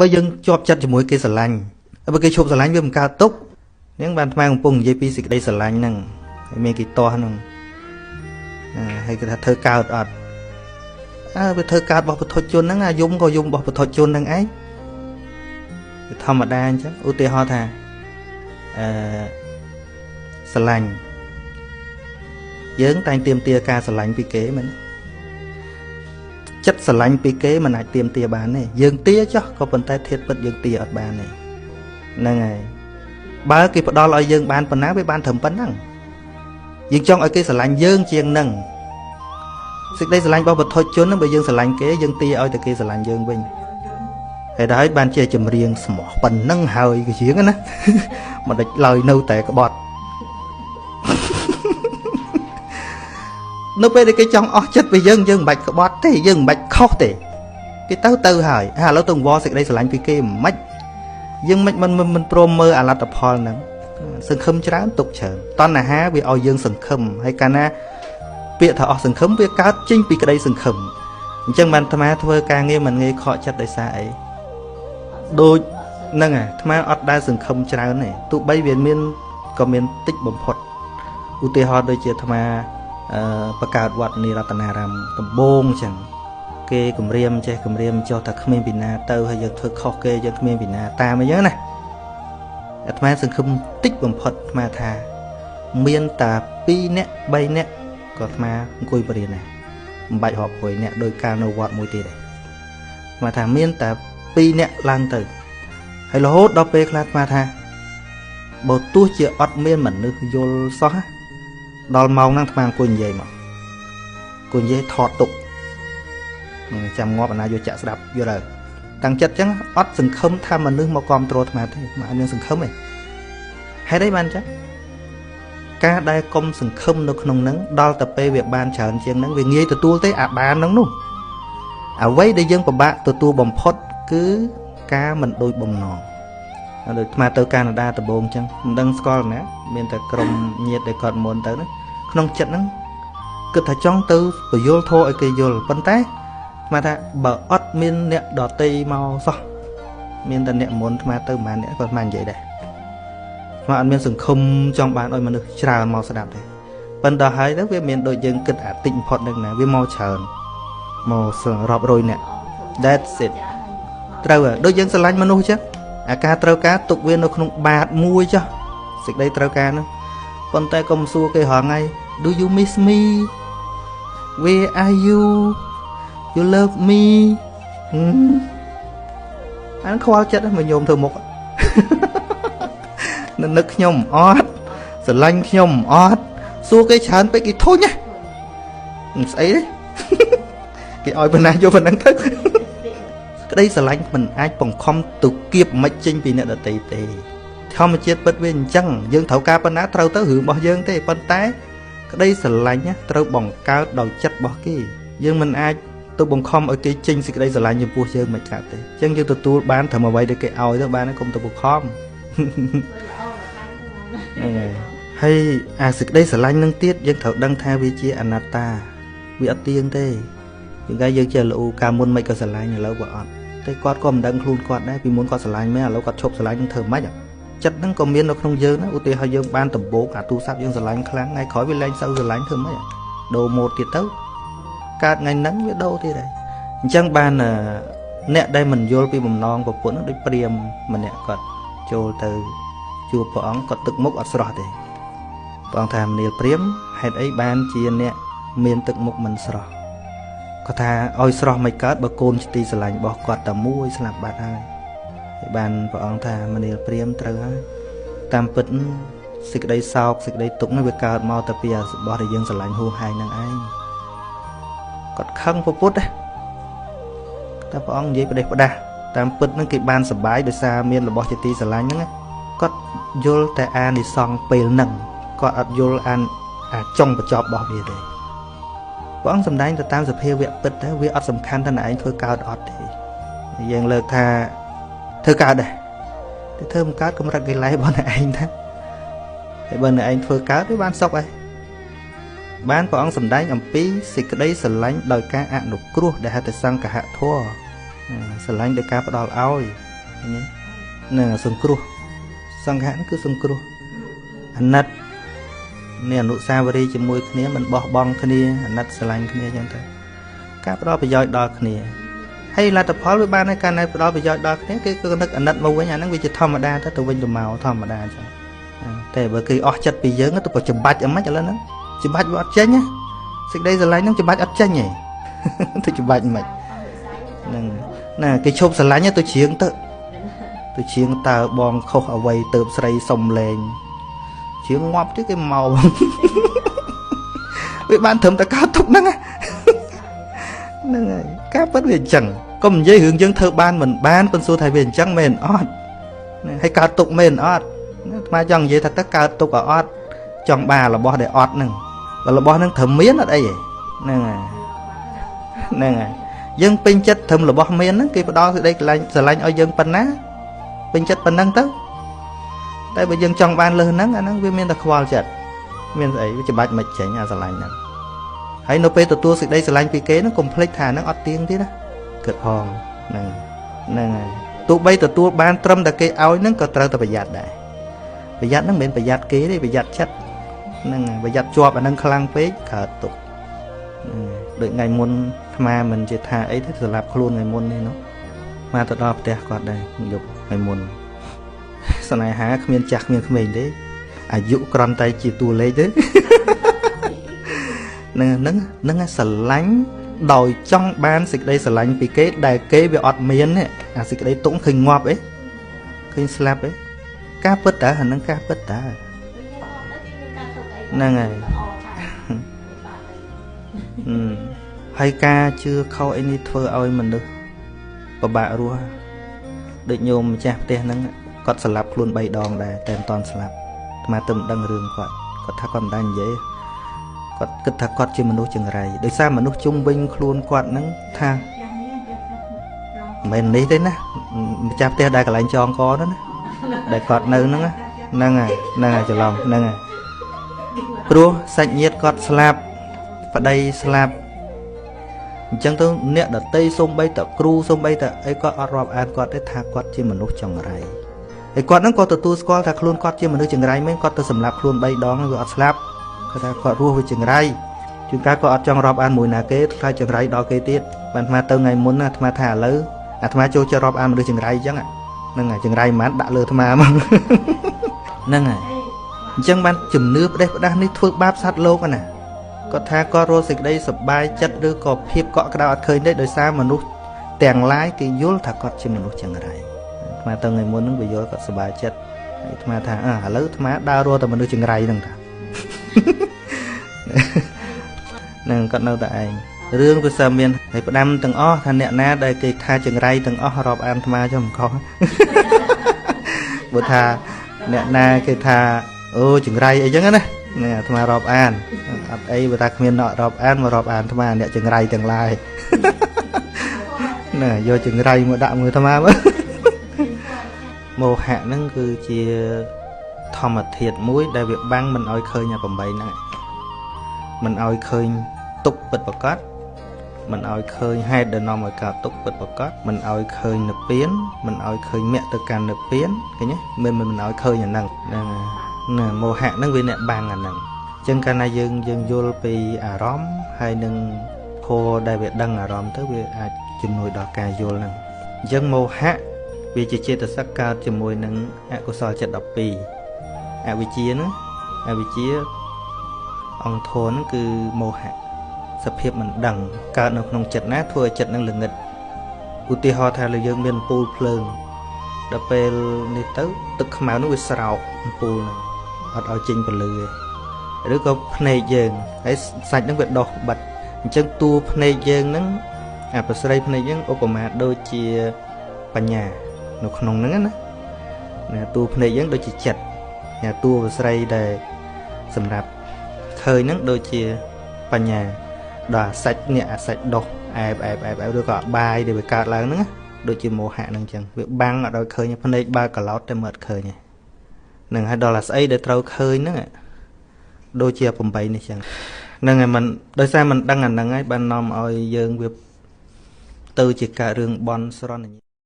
បើយើងជាប់ចិត្តជាមួយគេស្រឡាញ់បើគេឈប់ស្រឡាញ់វាមិនកើតទុកហ្នឹងបានអាត្មាកំពុងនិយាយពីសេចក្តីស្រឡាញ់ហ្នឹងហើយមានគេទាស់ហ្នឹងហើយគេថាធ្វើកើតអត់អើវាធ្វើកើតរបស់ពុទ្ធជនហ្នឹងអាយំក៏យំរបស់ពុទ្ធជនហ្នឹងឯងវាធម្មតាអញ្ចឹងឧទាហរណ៍ថាអឺស្រឡាញ់យើងតែងទាមទារការស្រឡាញ់ពីគេមែនចិត្តស្រឡាញ់ពីគេមិនអាចទាមទារបានទេយើងទាចុះក៏ប៉ុន្តែធាតុពិតយើងទាអត់បានទេហ្នឹងហើយបើគេផ្ដល់ឲ្យយើងបានប៉ុណ្ណាវាបានត្រឹមប៉ុណ្ណឹងយើងចង់ឲ្យគេស្រឡាញ់យើងជាងហ្នឹងសេចក្តីស្រឡាញ់របស់ពុទ្ធជនហ្នឹងបើយើងស្រឡាញ់គេយើងទាឲ្យតែគេស្រឡាញ់យើងវិញហើយដល់ហើយបានជាចម្រៀងស្មោះប៉ុណ្ណឹងហើយក៏ជាងណាមិនដេចឡើយនៅតែក្បត់នៅពេលដែលគេចង់អស់ចិត្តពីយើងយើងមិនបាច់ក្បត់ទេយើងមិនបាច់ខុសទេគេទៅហើយឥឡូវទៅអង្វរសេចក្តីស្រឡាញ់ពីគេមិនយើងមិនមិនព្រមមើលអាលទ្ធផលហ្នឹងសង្ឃឹមច្រើនទុកច្រើនតណ្ហាវាឲ្យយើងសង្ឃឹមហើយកាលណាពាក្យថាអស់សង្ឃឹមវាកើតចេញពីក្តីសង្ឃឹមអញ្ចឹងបានអាត្មាធ្វើការងារមិនងាយខកចិត្តដោយសារអីដូចហ្នឹងអាត្មាអត់ដែលសង្ឃឹមច្រើនទេទោះបីវាមានក៏មានតិចបំផុតឧទាហរណ៍ដូចជាអាត្មាបង្កើតវត្តនិរតនារាមដំបូងអញ្ចឹងគេគម្រាមចេះគម្រាមចុះថាគ្មានពីណាទៅហើយយើងធ្វើខុសគេយើងគ្មានពីណាតាមអញ្ចឹងណាអាត្មាសង្ឃឹមតិចបំផុតអាត្មាថាមានតា2នាក់3នាក់ក៏អាត្មាអង្គុយបរៀនដែរមិនបាច់រាប់រយនាក់ដោយកាលនៅវត្តមួយទៀតទេអាត្មាថាមានតា2នាក់ឡើងទៅហើយរហូតដល់ពេលខ្លះអាត្មាថាបើទោះជាអត់មានមនុស្សយល់សោះដល់ម៉ោងហ្នឹងអាត្មាអង្គុយនិយាយមកអង្គុយនិយាយថតទុកចាំងាប់អាណាយកចាក់ស្ដាប់យល់ហើយតាំងចិត្តអញ្ចឹងអត់សង្ឃឹមថាមនុស្សមកគ្រប់គ្រងអាត្មាទេមកអត់មានសង្ឃឹមទេហេតុអីបានអញ្ចឹងការដែលកុំសង្ឃឹមនៅក្នុងហ្នឹងដល់តែពេលវាបានច្រើនជាងហ្នឹងវាងាយទទួលទេអាបានហ្នឹងនោះអ្វីដែលយើងពិបាកទទួលបំផុតគឺការមិនដូចបំណងដូចអាត្មាទៅកាណាដាដំបូងអញ្ចឹងមិនដឹងស្គាល់ណាមានតែក្រុមញាតិដែលគាត់មុនទៅហ្នឹងក្នុងចិត្តហ្នឹងគិតថាចង់ទៅពយល់ធម៌ឲ្យគេយល់ប៉ុន្តែអាត្មាថាបើអត់មានអ្នកដតីមកសោះមានតែអ្នកមុនអាត្មាទៅប្រហែលអ្នកគាត់មកនិយាយដែរអាត្មាអត់មានសង្ឃឹមចង់បានឲ្យមនុស្សច្រើនមកស្ដាប់ទេប៉ុន្តែហើយទៅវាមានដូចយើងគិតអាតិចបំផុតនឹងណាវាមកច្រើនមករាប់រយអ្នក That's it ត្រូវដូចយើងស្រឡាញ់មនុស្សអញ្ចឹងអាការត្រូវការទុកវានៅក្នុងបាតមួយចុះសេចក្តីត្រូវការហ្នឹងប៉ុន្តែកុំសួរគេរាល់ថ្ងៃ Do you miss me? Where are you? You love me? អានខ្វល់ចិត្តមកញោមធ្វើមុខនឹកខ្ញុំអត់ស្រឡាញ់ខ្ញុំអត់សួរគេច្រើនពេកគេធុញណាស្អីទេគេឲ្យប៉ុណ្ណាយកប៉ុណ្ណឹងទៅក្តីស្រឡាញ់មិនអាចបង្ខំទៅគៀបមិនចេញពីអ្នកដទៃទេធម្មជាតិពិតវាអញ្ចឹងយើងត្រូវការប៉ុណ្ណាត្រូវទៅរឿងរបស់យើងទេប៉ុន្តែក្តីស្រឡាញ់ត្រូវបង្កើតដោយចិត្តរបស់គេយើងមិនអាចទៅបង្ខំឲ្យគេចេញសេចក្តីស្រឡាញ់ចំពោះយើងមិនកើតទេអញ្ចឹងយើងទទួលបានត្រឹមអ្វីដែលគេឲ្យទៅបានកុំទៅបង្ខំហ្នឹងហើយអាសេចក្តីស្រឡាញ់នឹងទៀតយើងត្រូវដឹងថាវាជាអនត្តាវាអត់ទៀងទេជាងកាយយើងជាលូកាមុនមិនក៏ស្រឡាញ់ឥឡូវក៏អត់តែគាត់ក៏មិនដឹងខ្លួនគាត់ដែរពីមុនគាត់ស្រឡាញ់មែនឥឡូវគាត់ឈប់ស្រឡាញ់នឹងធ្វើម៉េចចិត្តហ្នឹងក៏មាននៅក្នុងយើងណាឧទាហរណ៍យើងបានដំបូងអាទូរស័ព្ទយើងស្រឡាញ់ខ្លាំងថ្ងៃក្រោយវាលែងសូវស្រឡាញ់ធ្វើម៉េចដូរម៉ូតទៀតទៅកើតថ្ងៃហ្នឹងវាដូរទៀតហើយអញ្ចឹងបានអ្នកដែលមិនយល់ពីបំណងប្រពន្ធហ្នឹងដូចព្រាមម្នាក់គាត់ចូលទៅជួបព្រះអង្គគាត់ទឹកមុខអត់ស្រស់ទេព្រះអង្គថាមនាលព្រាមហេតុអីបានជាអ្នកមានទឹកមុខមិនស្រស់គាត់ថាឲ្យស្រស់មិនកើតបើកូនជាទីស្រឡាញ់របស់គាត់តែមួយស្លាប់បាត់ហើយបានព្រះអង្គថាមនាលព្រាមត្រូវហើយតាមពិតសេចក្តីសោកសេចក្តីទុក្ខនេះវាកើតមកតែពីរបស់ដែលយើងស្រឡាញ់ហួសហែងនឹងឯងគាត់ខឹងព្រះពុទ្ធតែព្រះអង្គនិយាយផ្ដេសផ្ដាស់តាមពិតនឹងគេបានសប្បាយដោយសារមានរបស់ជាទីស្រឡាញ់ហ្នឹងគាត់យល់តែអានិសង្សពេលហ្នឹងគាត់អត់យល់អាចុងបញ្ចប់របស់វាទេព្រះអង្គសម្ដែងទៅតាមសភាវៈពិតតែវាអត់សំខាន់ថាអ្នកឯងធ្វើកើតអត់ទេយើងលើកថាធ្វើកើតដែរតែធ្វើមិនកើតកម្រិតកិលេសរបស់អ្នកឯងថាហើយបើអ្នកឯងធ្វើកើតវាបានសុខហើយបានព្រះអង្គសម្ដែងអំពីសេចក្តីស្រឡាញ់ដោយការអនុគ្រោះដែលហៅថាសង្ឃហធម៌ស្រឡាញ់ដោយការផ្ដល់ឲ្យ ញទេនឹងសង្គ្រោះសង្ឃៈហ្នឹងគឺសង្គ្រោះអាណិតនេះអនុស្សាវរីយ៍ជាមួយគ្នាមិនបោះបង់គ្នាអាណិតស្រឡាញ់គ្នាអញ្ចឹងទៅការផ្ដល់ប្រយោជន៍ដល់គ្នាហើយលទ្ធផលវាបានហើយកាលណាផ្ដល់ប្រយោជន៍ដល់គ្នាគេក៏នឹកអាណិតមកវិញអាហ្នឹងវាជាធម្មតាទៅវិញទៅមកធម្មតាអញ្ចឹងតែបើគេអស់ចិត្តពីយើងទៅច្បាច់អីម៉េចឥឡូវហ្នឹងច្បាច់វាអត់ចេញណាសេចក្តីស្រឡាញ់ហ្នឹងច្បាច់អត់ចេញទេទៅច្បាច់មិនហ្នឹងណាគេឈប់ស្រឡាញ់ទៅច្រៀងទៅច្រៀងតើបងខុសអ្វីទៅស្រីសុំលែងច្រៀងងាប់ទៀតគេមកវាបានត្រឹមតែកើតទុកហ្នឹងហ្នឹងហើយការពិតវាអញ្ចឹងកុំនិយាយរឿងយើងធ្វើបានមិនបានប៉ុន្តែសួរថាវាអញ្ចឹងមែនអត់ហើយកើតទុកមែនអត់អាត្មាចង់និយាយថាតើកើតទុកអត់ចង់បានរបស់ដែលអត់ហ្នឹងបើរបស់ហ្នឹងត្រឹមមានអត់អីទេហ្នឹងហើយហ្នឹងហើយយើងពេញចិត្តត្រឹមរបស់មានហ្នឹងគេផ្ដល់សេចក្តីស្រឡាញ់ឲ្យយើងប៉ុណ្ណាពេញចិត្តប៉ុណ្ណឹងទៅតែបើយើងចង់បានលើសហ្នឹងអាហ្នឹងវាមានតែខ្វល់ចិត្តមានស្អីវាច្បាច់មិនចេញអាស្រឡាញ់ហ្នឹងហើយនៅពេលទទួលសេចក្តីស្រឡាញ់ពីគេហ្នឹងកុំភ្លេចថាហ្នឹងអត់ទៀងទេណាគិតផងហ្នឹងហ្នឹងហើយទោះបីទទួលបានត្រឹមតែគេឲ្យហ្នឹងក៏ត្រូវតែប្រយ័ត្នដែរប្រយ័ត្នហ្នឹងមិនមែនប្រយ័ត្នគេទេប្រយ័ត្នចិត្តហ្នឹងហើយប្រយ័ត្នជាប់អាហ្នឹងខ្លាំងពេកកើតទុកដូចថ្ងៃមុនអាត្មាមិនជាថាអីទេសម្រាប់ខ្លួនថ្ងៃមុននេះនោះមកទៅដល់ផ្ទះគាត់ដែរយប់ថ្ងៃមុនស្នេហាគ្មានចាស់គ្មានក្មេងទេអាយុគ្រាន់តែជាតួលេខទេហ្នឹងហ្នឹងហ្នឹងស្រឡាញ់ដោយចង់បានសេចក្តីស្រឡាញ់ពីគេដែលគេវាអត់មានទេអាសេចក្តីទុកឃើញងាប់អីឃើញស្លាប់អីការពិតតើអាហ្នឹងការពិតតើហ្នឹងហើយហើយការជឿខុសអីនេះធ្វើឲ្យមនុស្សពិបាករស់ដូចញោមម្ចាស់ផ្ទះហ្នឹងគាត់ស្លាប់ខ្លួន3ដងដែរតែមិនតាន់ស្លាប់អាត្មាទៅមិនដឹងរឿងគាត់គាត់ថាគាត់មិនដែលនិយាយគាត់គិតថាគាត់ជាមនុស្សចង្រៃដោយសារមនុស្សជុំវិញខ្លួនគាត់ហ្នឹងថាមិនមែននេះទេណាម្ចាស់ផ្ទះដែលកន្លែងចងកហ្នឹងណាដែលគាត់នៅហ្នឹងហ្នឹងហើយហ្នឹងហើយច្រឡំហ្នឹងហើយព្រោះសាច់ញាតិគាត់ស្លាប់ប្តីស្លាប់អញ្ចឹងទៅអ្នកដតីសំបីតគ្រូសំបីតអីគាត់អត់រាប់អានគាត់ទេថាគាត់ជាមនុស្សចង្រៃហើយគាត់ហ្នឹងក៏ទទួលស្គាល់ថាខ្លួនគាត់ជាមនុស្សចង្រៃមែនគាត់ទៅសម្លាប់ខ្លួន3ដងវាអត់ស្លាប់គាត់ថាគាត់រស់វាចង្រៃជួនកាលគាត់អត់ចង់រាប់អានមួយណាគេខ្លាចចង្រៃដល់គេទៀតបានអាត្មាទៅថ្ងៃមុនណាអាត្មាថាឥឡូវអាត្មាចូលចិត្តរាប់អានមនុស្សចង្រៃអញ្ចឹងហ្នឹងហើយចង្រៃមិនបានដាក់លើអាត្មាមកហ្នឹងហើយអញ្ចឹងបានជំនឿផ្ដេសផ្ដាស់នេះធ្វើបាបសត្វលោកណាគាត់ថាគាត់រស់សេចក្តីសប្បាយចិត្តឬក៏ភាពកក់ក្ដៅអត់ឃើញទេដោយសារមនុស្សទាំងឡាយគេយល់ថាគាត់ជាមនុស្សចង្រៃអាត្មាទៅថ្ងៃមុនហ្នឹងវាយល់គាត់សប្បាយចិត្តហើយអាត្មាថាឥឡូវអាត្មាដើររស់តែមនុស្សចង្រៃហ្នឹងតាហ្នឹងគាត់នៅតែឯងរឿងវាសើមានហើយផ្ដាំទាំងអស់ថាអ្នកណាដែលគេថាចង្រៃទាំងអស់រាប់អានអាត្មាចុះមិនខុសបើថាអ្នកណាគេថាអូចង្រៃអីចឹងណានេះអាត្មារាប់អានអត់អីបើថាគ្មានអ្នករាប់អានមករាប់អានអាត្មាអ្នកចង្រៃទាំងឡាយណាយកចង្រៃមកដាក់មើលអាត្មាមើលមោហៈហ្នឹងគឺជាធម្មធាតុមួយដែលវាបាំងមិនឲ្យឃើញអា8ហ្នឹងមិនឲ្យឃើញទុកពិតប្រាកដមិនឲ្យឃើញហេតុដែលនាំឲ្យកើតទុកពិតប្រាកដមិនឲ្យឃើញនិព្វានមិនឲ្យឃើញមគ្គទៅកាន់និព្វានឃើញទេមិនឲ្យឃើញអាហ្នឹងហ្នឹងណាមោហៈហ្នឹងវាអ្នកបាំងអាហ្នឹងអញ្ចឹងកាលណាយើងយល់ពីអារម្មណ៍ហើយនឹងធម៌ដែលវាដឹងអារម្មណ៍ទៅវាអាចជំនួយដល់ការយល់ហ្នឹងអញ្ចឹងមោហៈវាជាចេតសិកកើតជាមួយនឹងអកុសលចិត្ត12អវិជ្ជាហ្នឹងអវិជ្ជាអង្គធម៌ហ្នឹងគឺមោហៈសភាពមិនដឹងកើតនៅក្នុងចិត្តណាធ្វើឲ្យចិត្តនឹងល្ងិតឧទាហរណ៍ថាយើងមានអំពូលភ្លើងដល់ពេលនេះទៅទឹកខ្មៅនោះវាស្រោកអំពូលហ្នឹងអត់ឲ្យចេញពន្លឺទេឬក៏ភ្នែកយើងហើយសាច់ហ្នឹងវាដុះបិទអញ្ចឹងតួភ្នែកយើងហ្នឹងអាប្រស្រីភ្នែកយើងឧបមាដូចជាបញ្ញានៅក្នុងហ្នឹងណាណាតួភ្នែកយើងដូចជាចិត្តណាតួប្រស្រីដែលសម្រាប់ឃើញហ្នឹងដូចជាបញ្ញាដល់អាសាច់នេះអាសាច់ដុះអែបអែបអែបអែបឬក៏បាយដែលវាកើតឡើងហ្នឹងដូចជាមោហៈហ្នឹងអញ្ចឹងវាបាំងអត់ឲ្យឃើញភ្នែកបើកឡោតតែមើលអត់ឃើញហ្នឹងហើយដល់អាស្អីដែលត្រូវឃើញហ្នឹងដូចជា8នេះអញ្ចឹងហ្នឹងហើយមិនដោយសារមិនដឹងអាហ្នឹងហើយបាននាំឲ្យយើងវាទៅជាកើតរឿងបន់ស្រន់